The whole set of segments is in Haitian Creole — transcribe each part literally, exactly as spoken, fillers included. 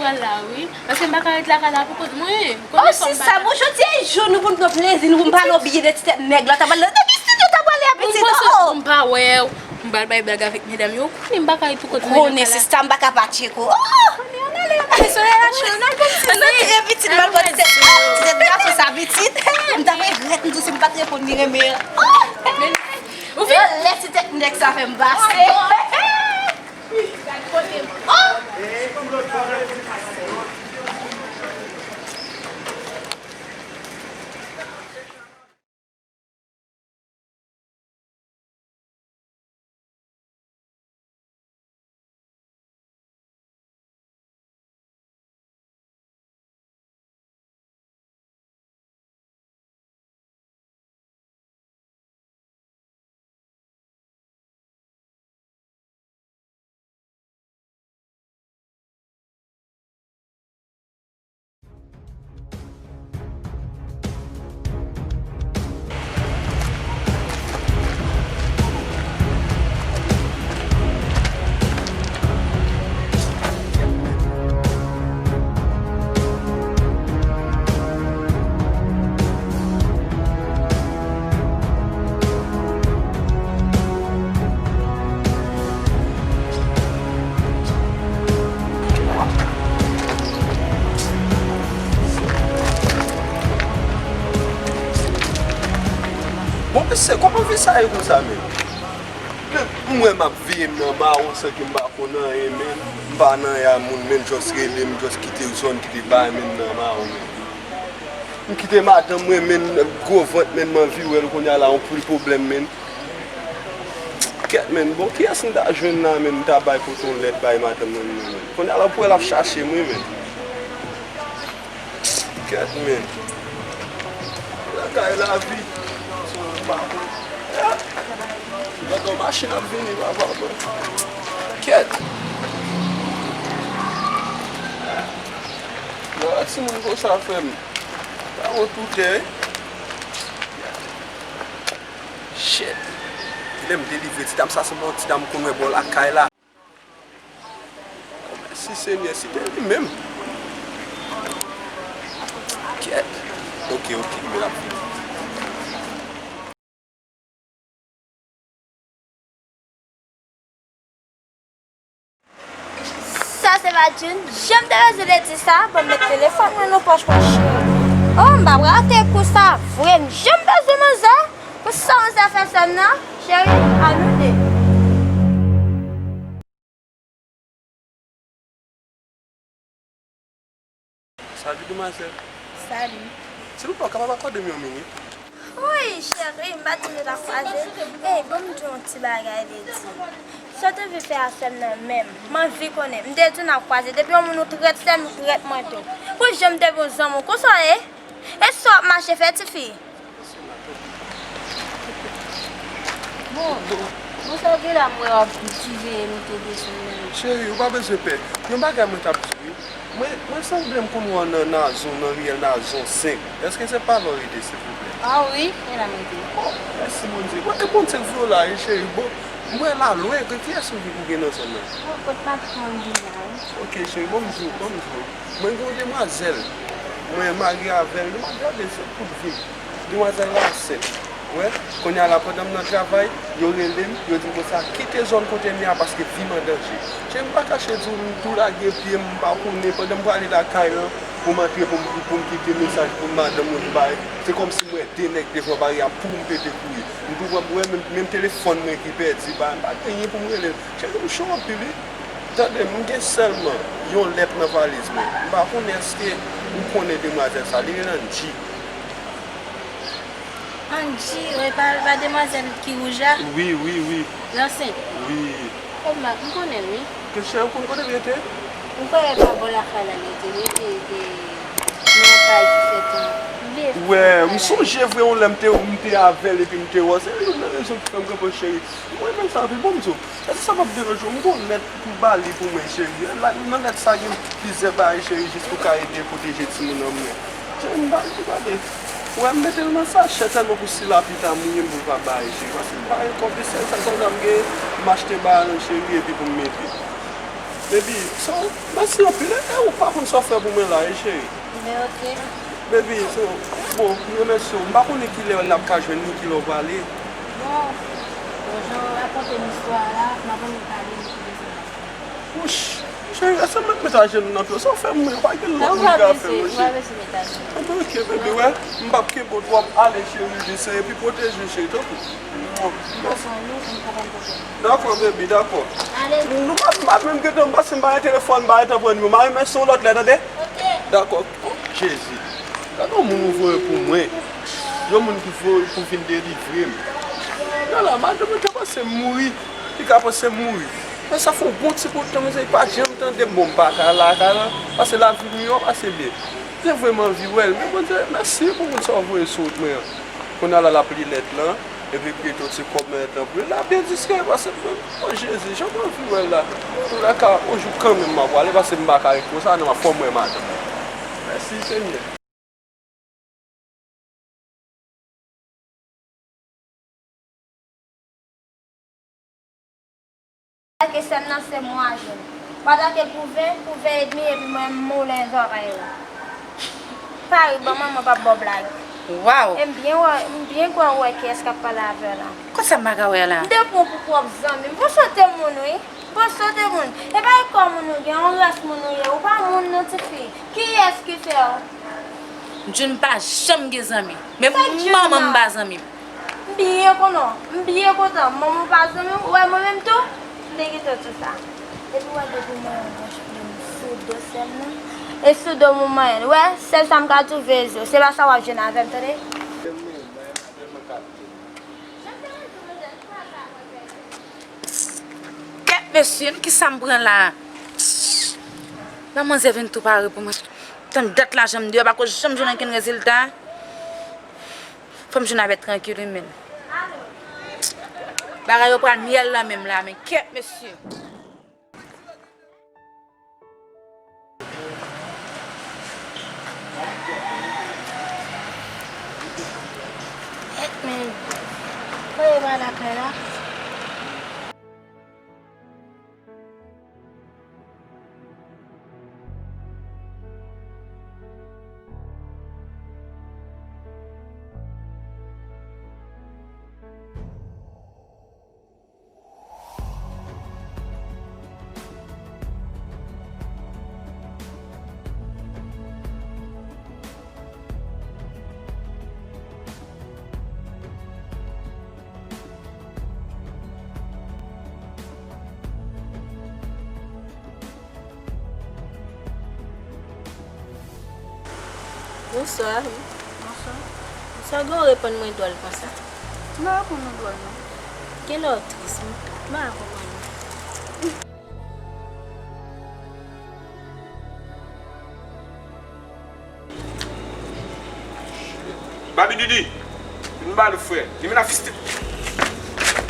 Pral la, wi. Paske m pa ka ret lakay la pou kont mwen. Oh, sista, bon, jodi a e jou nou pou n pran plezi nou, pou m pale w byen de ti tèt nèg la. T ap pale depi studio, t ap pale a pitit. Oh, m pa wè w. M pral bay blag avèk medam yo. Ou konnen m pa ka ret pou kont mwen nan kay la. Konnen, sista, m pa ka patche kou. Oh! Konnen, ann ale, ann ale, solèy la cho, ann al pran ti tèt. Ann al tire pitit, m al pran ti tèt. Ah, ti tèt gason sa pitit. M ta regrèt, m di w si m pa t reponn li renmen an. Oh! Ou vin lè ti tèt nèg sa fè m pase. Gad kote m. Oh! Bon, mesye, kòman vi sa ye konsa menm? Men, m wè m ap viv nan mawon san ke m pa konn anyen, men m pa nan ya moun, men just rele m, just kite zòn, kite bay, men nan mawon, men. M kite madanm mwen, men gwo vant, men m anvi wè l kounye a la, yon pil pwoblèm, men. Kèt, men, bon, kiyès m ta jwenn la, men, m ta bay pote yon lèt bay madanm mwen, men, men. Kounye a la, pou wè l ap chache m, wi, men. Kèt, men. Bagay lavi. Gade yon machin ap vini, papa, mwen. Kèt. Yon ti moun konsa fè m. Pa wont ou tè. Shit. Lè m delivre ti dam sa, se yon ti dam m konn wè bò lakay la. Mèsi Senyè, si te li menm. Kèt. Ok, ok, men l ap vini. Sa se pa June, jan m te bezwen de di sa, ban m met telefòn mwen nan pòch mwen, cheri. Oh, m pa prale kou sa vre, m jan m bezwen manzè, pou sa manzè fè sè m nan, cheri, a nou de. Salut, demwazèl. Salut. Silvouplè, w kapab akòde m yon minit? Wi, cheri, m pa di nou t ap kwaze. Ey, ban m di w yon ti bagay, Lady. Sa w te vin fè a sè m nan menm, m anvi konnen. M te di w n ap kwaze. Depi yon moun ou trèt sè m, ou trèt mwen tou. Pou jan m te bon zanmi w, konsa w ye? E sa w ap mache fè, tifi? Bon, bon, sa w gen la, m wè w ap siveye moute desann nan. Cheri, ou pa bezwen pè. Yon bagay mwen t ap di w, wi. Mwen, mwen sanble m konn wè w nan Nazon, nan riyèl Nazon senk. Èske se pa la w rete, silvouplè? A wi, se la m rete. Oh, mèsi Bondye. Bon, e Bondye k voye w la, wi, cheri. Bon, m wè la lwen, ke kiyès ou gen nan zòn nan? Bon, kot matant mwen vin la, wi. Ok, cheri, bon, m di w, bon, m di w. Mwen gen yon demwazèl. Mwen marye avè l. Demwazèl, se kout vi. Demwazèl la ansent. Wè, kounye a la, pandan m nan travay, yo rele m, yo di m konsa, kite zòn kote m ye a, paske vi m an danje. Cheri, m pa kache di w, m tou lage pye m, m pa konnen, pandan m prale lakay lan, pou m antre, pou m, pou m kite mesaj pou madanm mwen, pou bay. Se kòmsi m wè de nèg devan barye a, pou m pete kouri. M tou pran, m wè menm, menm telefòn mwen ki pèdi, bay, m pa gen anyen pou m rele l. Cheri, m cho anpil, wi. Tande, m gen sèlman yon lèt nan valiz mwen. M pa konnen èske ou konnen demwazèl sa. Li rele Angie. Angie, e pa, pa demwazèl ki wouj la? Wi, wi, wi. L ansent? Wi. O, m, m konnen l, wi. Ke chè, ou konn kote l rete? M kwè e pa bò lakay la l rete, l rete, e, nan yon kay ki fèt an vye. Wè, m sonje vre yon lè m te, m te avè l epi m te wè w. Se youn nan rezon ki fè m kanpe w, cheri. Mwen renmen sa anpil, bon, m di w. Èske sa p ap deranje w? M gon lèt pou ba li pou mwen, cheri. La, nan lèt sa gen plizyè bagay, cheri, jis pou ka ede pwoteje timoun an mwen. Cheri, m ba li, gade. Ou wè, m mete l nan sachè sèlman pou si la pita m, m pa bay, cheri. Paske m pa gen kòb li, sèl, sèl kòb la m gen, m achte bagay lan, cheri, epi pou m mete. Baby, so, mèsi anpil, e, e ou pa konn sa w fè pou mwen la, e cheri. Men ok. Baby, so, bon, m remèsye w. M pa konnen kilè n ap ka jwenn li, kilè w prale. Bon, bon, jan w rakonte m istwa a la, m pa konnen pale li ki bezwen. Wouch, cheri, èske m mèt met ajenou nan pye w? Sa w fè m, mwen pa gen lòt moun ki ka fè l, wi, cheri. Anben, ok, baby, wè, m p ap kenbe w twòp. Ale, cheri, jis, epi pwoteje w, cheri, tanpri. Dakò, baby, dakò. Nou pa, m pa menm gentan, m panse m pa gen telefòn, m pa gentan pran nimewo. M a remèsye w lòt lè, tande? Dakò. Oh, Jezi. Gade yon moun ou voye pou mwen. Yon moun ki voye pou vin delivre m. Nan la, madanm mwen te panse m mouri. Li ka panse m mouri. Men sa fè yon bon ti bout tan, mezanmi, li pa janm tande m. Bon, m pa ka lakay lan, paske lavi m miyò pase byen. M te vrèman anvi wè l, men Bondye, mèsi pou moun sa w voye sou wout mwen an. Kounye a la, l ap li lèt lan, epi li te yon ti kòmantè pou li. L ap byen diskè, paske, o Jezi, jan m anvi wè l la. Antoulèka, yon jou kanmenm m a prale, paske m pa ka ret konsa, non, fò m wè madanm mwen. Mèsi, Senyè. Atake sè m nan se mwa jèn. W atake l pou ven, pou ven edmi, epi mwen m moulen zòrèy ou. Pari, ban manman p ap ba w blag. Waw! E m byen wè, m byen kwè ou wè kiyès k ap pale avè w la. Kot sa m pa ka wè la? M te pran w pou pwòp zanmi m. Bon sote moun, wi. Bon sote moun. E pa kò moun ou gen, yon rès moun ou ye. Ou pa moun non, tifi. Kiyès ki fè w? June pa janm gen zanmi. Menm manman m pa zanmi m. M byen konnen, m byen kontan. Manman w pa zanmi w, ou wè mwen menm tou, m te gentan di w sa. Epi w wè depi mwen yon branch plim sou do sè m nan, e sou do m ou manyen l. Ou wè, sèl sa m ka twouve zo. Se pa sa w ap jwenn avè m, tande? Kèt mesye, nan kisa m pran la? Nan manzè vin tou pare pou mwen. Tann dat la janm deyò, pako janm jwenn ankenn rezilta. Fò m jwenn avè trankil wi menm. Bagay yo pral myèl nan menm la, men kèt mesye. Kèt men, kote bagay la fè la? Bonswa. Bonswa. Sa gen w reponn mwen dwòl konsa? M pa reponn ou dwòl, non. Genlè w tris, m pa konprann ou. Baby Didi, vin ba nou, frè. Li vin a fistil.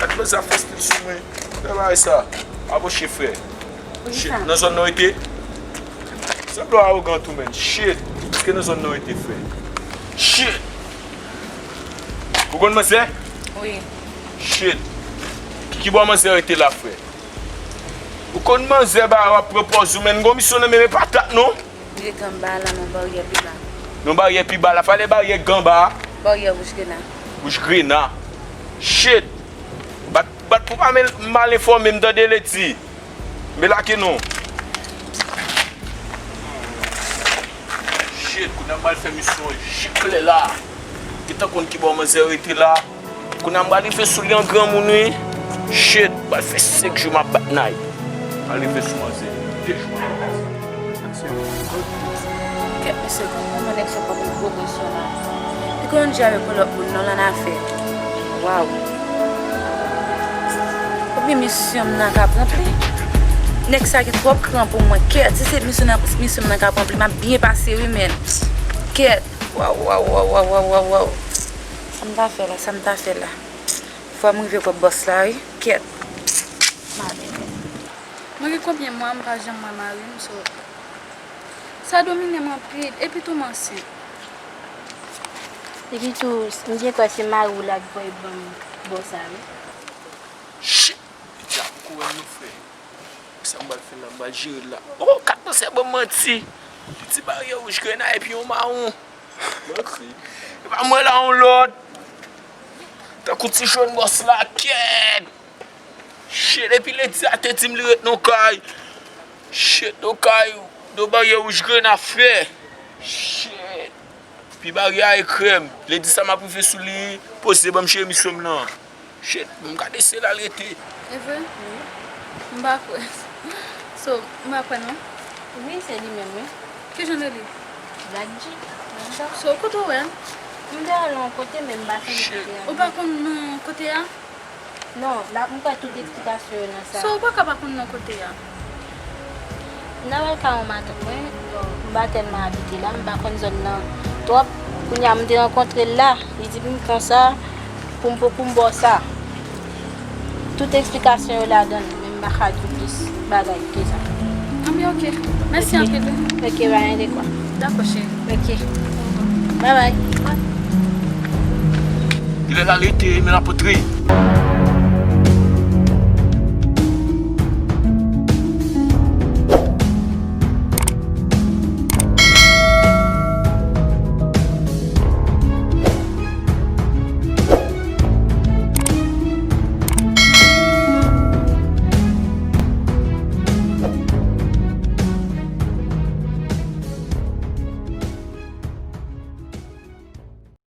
Gad manzè a fistil sou mwen. Fè bagay sa. Abòche, frè. Shit, nan zòn nan w rete? Sanble w awogan tou, menn. Shit. Èske nan zòn nan w rete, frè? Shit. Ou konn manzè? Wi. Shit. Ki, ki bò manzè rete la, frè? Ou konn manzè ba w ap pran pòz ou, menn. Gon misyon nan men, men patat, non. Li rete anba la, nan baryè pi ba. Nan baryè pi ba la, falè baryè k anba a. Baryè Wouj Grena. Wouj Grena. Shit. Bat, bat pou pa mal enfòme m, tande, Leti. Men lage non. Shit, kounye a m pral fè misyon jik lè la. Gentan konn ki bò manzè rete la. Kounye a m pral rive sou li an granmoun, wi. Shit, m pral fè senk jou m ap bat nay. M pral rive sou manzè. De jou m ap bat. Kèt mesye, kòman nèg sa pa pran gwo presyon la? Li konn di avèk yon lòt moun nan, l annafè. Waw. Ebyen misyon m nan k ap ranpli. Nèg sa gen twòp kran pou mwen. Kèt, si se misyon nan, misyon m nan k ap ranpli, m ap byen pase wi, menn. Kèt. Waw, waw, waw. Sa m ta fè la, sa m ta fè la. Fò m rive kwè bòs la, wi. Kèt. Mwen gen konbyen mwa m pa janm wè mari m, so, sa domine m anpil, epi tou m ansent. Epi tou, m gen kwè se mari w la k voye ban m bò sa, wi. Shit! Piti a poko wè m non, frè. Sa m pral fè la, m pral jere l la. Oh, kat nan sè ban m manti. Li di baryè wouj grenn epi yon mawon. Manti. E pa mwen la, yon lòt. Tankou ti jòn bòs la, kèt. Shit, epi Lady a te di m li ret nan kay. Shit, nan kay, nan baryè wouj grenn a fè. Shit. Pi baryè a ekrè m. Lady sa m ap rive sou li, poze ban m chemiz m nan. Shit, m gade se la l rete. E vre? M pa kwè. So, m pa kwè non. Wi, se li menm, wi. Kijan l rele? Black G. So, kote w wè l? M te wè l yon kote, men m pa sonje kote a. Ou pa konn non kote a? Non, la, m kwè tout eksplikasyon yo nan sa. So, ou pa ka pa konn non kote a? M nan wè l ka yon matant mwen, m pa tèlman abite la, m pa konn zòn nan twòp. Kounye a, m te rankontre l la, li di m konsa, pou m, pou m ba w sa. Tout eksplikasyon yo ladan l, men m pa ka di w plis bagay ke sa. Anben, ok. Mèsi anpil. Ok, pa gen de kwa. Dakò, cheri. Ok. Bye bye. Kilè l ale te, men l ap antre.